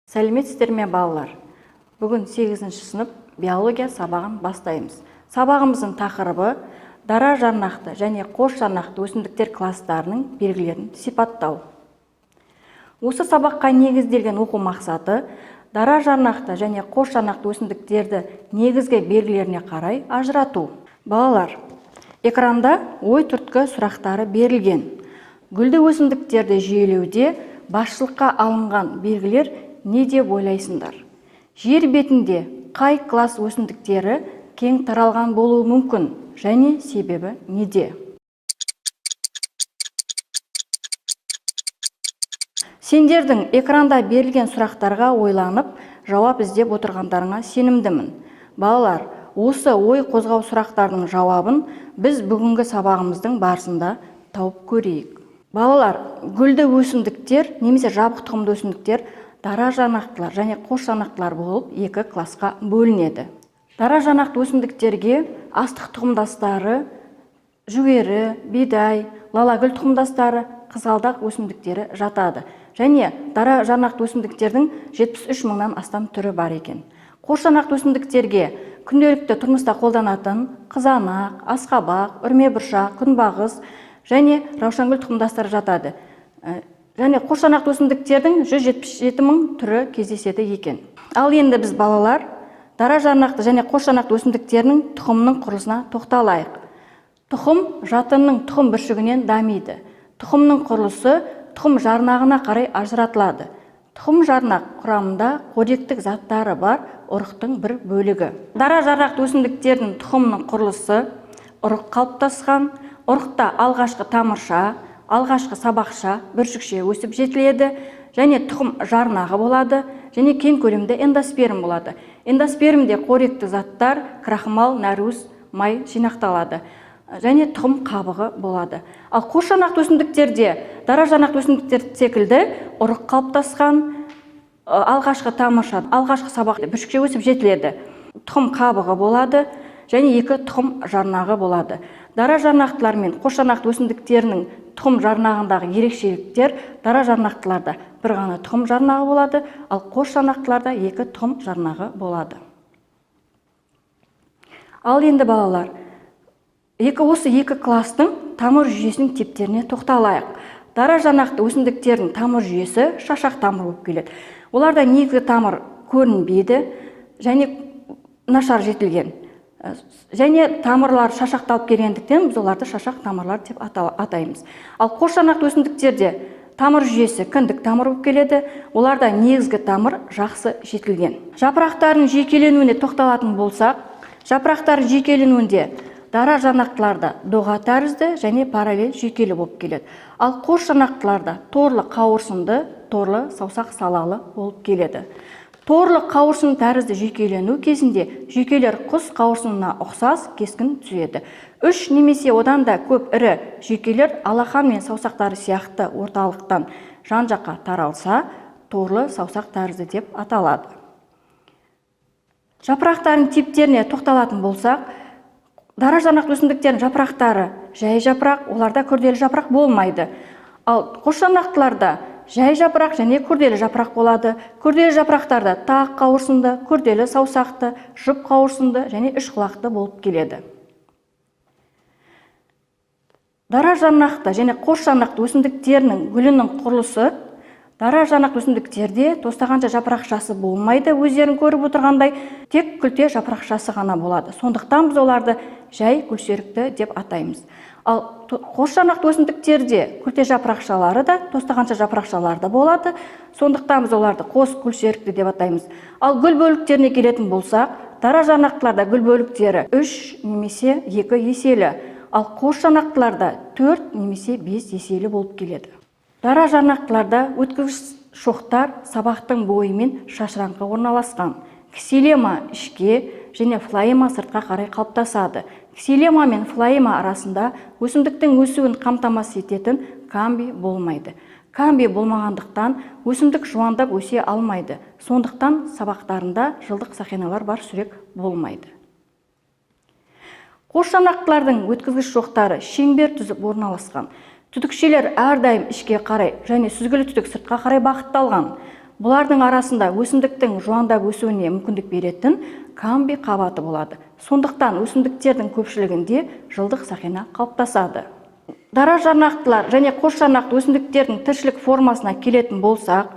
Сәлеметсіздер ме, балалар? Бүгін 8 сынып биология сабағын бастаймыз. Сабағымыздың тақырыбы дара жарнақты және қос жарнақты өсімдіктер кластарының белгілерін сипаттау. Осы сабаққа негізделген оқу мақсаты дара жарнақты және қос жарнақты өсімдіктерді негізгі белгілеріне қарай ажырату. Балалар, экранда ой түрткі сұрақтары берілген. Гүлді өсімдіктерді жүйелеуде басшылыққа алынған белгілер не деп ойлайсыңдар? Жер бетінде қай класс өсімдіктері кең таралған болуы мүмкін және себебі неде? Сендердің экранда берілген сұрақтарға ойланып, жауап іздеп отырғандарыңа сенімдімін. Балалар, осы ой қозғау сұрақтардың жауабын біз бүгінгі сабағымыздың барысында тауып көрейік. Балалар, гүлді өсімдіктер немесе жабық тұқымды өсімдіктер дара жарнақтылар және қос жарнақтылар болып екі классқа бөлінеді. Дара жарнақты өсімдіктерге астық тұқымдастары, жүгері, бидай, лалагүл тұқымдастары, қызғалдақ өсімдіктері жатады. Және дара жарнақты өсімдіктердің 73 мыңнан астам түрі бар екен. Қос жарнақты өсімдіктерге күнделікті тұрмыста қолданатын қызанақ, асқабақ, үрме бұршақ, күнбағыс және раушангүл тұқымдастары жатады. Және қос жарнақты өсімдіктердің 177 мың түрі кездеседі екен. Ал енді біз, балалар, дара жарнақты және қос жарнақты өсімдіктерінің тұқымының құрылысына тоқталайық. Тұқым жатынның тұқым бүршігінен дамиды. Тұқымның құрылысы тұқым жарнағына қарай ажыратылады. Тұқым жарнақ құрамында қоректік заттары бар ұрықтың бір бөлігі. Дара жарнақты өсімдіктердің тұқымының құрылысы ұрық қалыптасқан. Ұрықта алғашқы тамырша, алғашқы сабақша, бүршікше өсіп жетіледі және тұқым жарнағы болады және кең көлемді эндосперм болады. Эндоспермде қоректі заттар, крахмал, нәруыз, май жинақталады және тұқым қабығы болады. Ал қос жарнақты өсімдіктерде дара жарнақты өсімдіктер секілді ұрық қалыптасқан, алғашқы тамырша, алғашқы сабақ, бүршікше өсіп жетіледі. Тұқым қабығы болады және екі тұқым жарнағы болады. Дара жарнақтылар мен қос жарнақты өсімдіктерінің тұқым жарнағындағы ерекшеліктер: дара жарнақтыларда бір ғана тұқым жарнағы болады, ал қос жарнақтыларда екі тұқым жарнағы болады. Ал енді, балалар, осы екі класстың тамыр жүйесінің типтеріне тоқталайық. Дара жарнақты өсімдіктердің тамыр жүйесі шашақ тамыр болып келеді. Оларда негізгі тамыр көрінбейді және нашар жетілген. Және тамырлар шашақталып келгендіктен, біз оларды шашақ тамырлар деп атаймыз. Ал қос жарнақты өсімдіктерде тамыр жүйесі кіндік тамыр болып келеді. Оларда негізгі тамыр жақсы жетілген. Жапырақтардың жүйкеленуіне тоқталатын болсақ, жапырақтардың жүйкеленуінде дара жарнақтыларда доға тәрізді және параллель жүйкелі болып келеді. Ал қос жарнақтыларда торлы қауырсынды, торлы саусақ салалы болып келеді. Торлы қауырсын тәрізді жүйкелену кезінде жүйкелер құс қауырсынына ұқсас кескін түзеді. Үш немесе одан да көп ірі жүйкелер алақан мен саусақтары сияқты орталықтан жан-жаққа таралса, торлы саусақ тәрізді деп аталады. Жапырақтардың типтеріне тоқталатын болсақ, дара жарнақты өсімдіктердің жапырақтары жай жапырақ, оларда күрделі жапырақ болмайды. Ал қос жарнақтыларда жай жапырақ және күрделі жапырақ болады. Күрделі жапырақтарда тақ қауырсынды, күрделі саусақты, жұп қауырсынды және үш құлақты болып келеді. Дара жарнақты және қос жарнақты өсімдіктерінің гүлінің құрылысы: дара жарнақты өсімдіктерде тостағанша жапырақшасы болмайды, өздерің көріп отырғандай, тек күлте жапырақшасы ғана болады. Сондықтан біз оларды жай гүлсерікті деп атаймыз. Ал қос жарнақты өсімдіктерде күлте жапырақшалары да, тостағанша жапырақшалары да болады. Сондықтан біз оларды қос гүлсерікті деп атаймыз. Ал гүл бөліктеріне келетін болсақ, дара жарнақтыларда гүл бөліктері 3 немесе 2 еселі, ал қос жарнақтыларда 4 немесе 5 еселі болып келеді. Дара жарнақтыларда өткізгіш шоқтар сабақтың бойымен шашыраңқы орналасқан. Ксилема ішке және флоэма сыртқа қарай қалыптасады. Ксилема мен флоэма арасында өсімдіктің өсуін қамтамасыз ететін камби болмайды. Камби болмағандықтан өсімдік жуандап өсе алмайды. Сондықтан сабақтарында жылдық сақиналар бар сүрек болмайды. Қос жарнақтылардың өткізгіш шоқтары шеңбер түзіп орналасқан. Түтікшелер әрдайым ішке қарай және сүзгілі түтік сыртқа қарай бағытталған. Бұлардың арасында өсімдіктің жуандап өсуіне мүмкіндік беретін камбий қабаты болады. Сондықтан өсімдіктердің көпшілігінде жылдық сақина қалыптасады. Дара жарнақтылар және қос жарнақты өсімдіктердің тіршілік формасына келетін болсақ,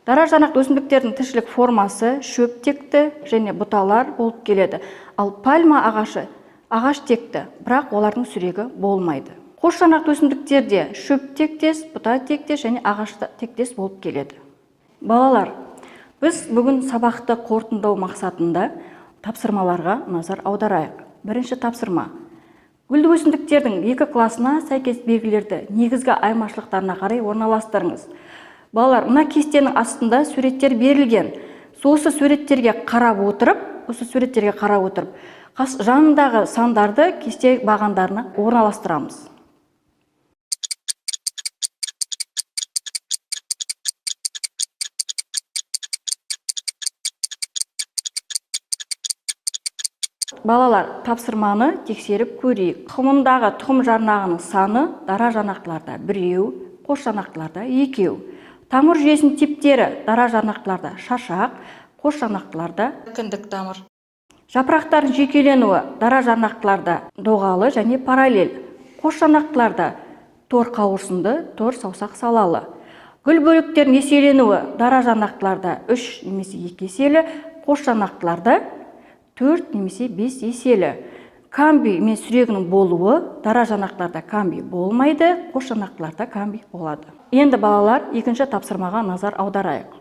дара жарнақты өсімдіктердің тіршілік формасы шөп текті және бұталар болып келеді. Ал пальма ағашы ағаш текті, бірақ олардың сүрегі болмайды. Қос жарнақты өсімдіктерде шөп тектес, бұта тектес және ағаш тектес болып келеді. Балалар, біз бүгін сабақты қорытындылау мақсатында тапсырмаларға назар аударайық. Бірінші тапсырма. Гүлді өсімдіктердің екі класына сәйкес белгілерді негізгі айырмашылықтарына қарай орналастырыңыз. Балалар, мына кестенің астында суреттер берілген. Осы суреттерге қарап отырып, жанындағы сандарды кесте бағандарына орналастырамыз. Балалар, тапсырманы тексеріп көрейік. Тұқымындағы тұқым жарнағының саны дара жарнақтыларда біреу, қос жарнақтыларда екеу. Тамыр жүйесінің типтері дара жарнақтыларда шашақ, қос жарнақтыларда кіндік тамыр. Жапырақтардың жүйкеленуі дара жарнақтыларда доғалы және параллель, қос жарнақтыларда тор қауырсынды, тор саусақ салалы. Гүл бөліктерінің еселенуі дара жарнақтыларда 3 немесе 2 еселі, қос жарнақтыларда 4 немесе 5 еселі. Камбий мен сүрегінің болуы дара жарнақтыларда камбий болмайды, қос жарнақтыларда камбий болады. Енді балалар, екінші тапсырмаға назар аударайық.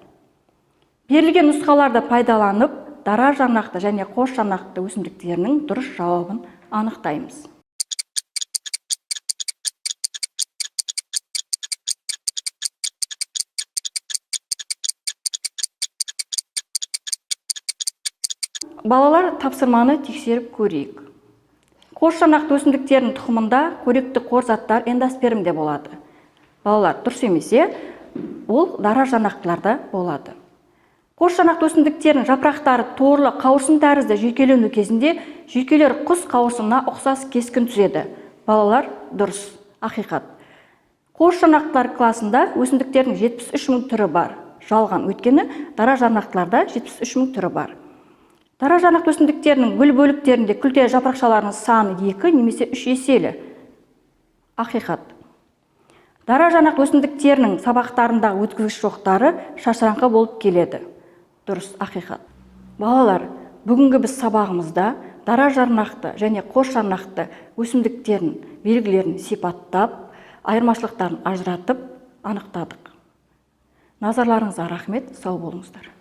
Берілген нұсқаларды пайдаланып, дара жарнақты және қос жарнақты өсімдіктерінің дұрыс жауабын анықтаймыз. Балалар, тапсырманы тексеріп көрейік. Қос жарнақты өсімдіктердің тұқымында қоректі қор заттар эндоспермде болады. Балалар, дұрыс емес, е? Ол дара жарнақтыларда болады. Қос жарнақты өсімдіктердің жапырақтары торлы қауырсын тәрізді жүйкелену кезінде жүйкелер құс қауырсынына ұқсас кескін түзеді. Балалар, дұрыс, ақиқат. Қос жарнақтылар класында өсімдіктердің 73 мың түрі бар. Жалған, өйткені дара жарнақтыларда 73 мың түрі бар. Дара жарнақты өсімдіктерінің гүл бөліктерінде күлте жапырақшаларының саны 2 немесе 3 еселі. Ақиқат. Дара жарнақты өсімдіктерінің сабақтарындағы өткізгіш шоқтары шашыраңқы болып келеді. Дұрыс, ақиқат. Балалар, бүгінгі біз сабағымызда дара жарнақты және қос жарнақты өсімдіктердің белгілерін сипаттап, айырмашылықтарын ажыратып, анықтадық. Назарларыңызға рахмет, сау болыңыздар.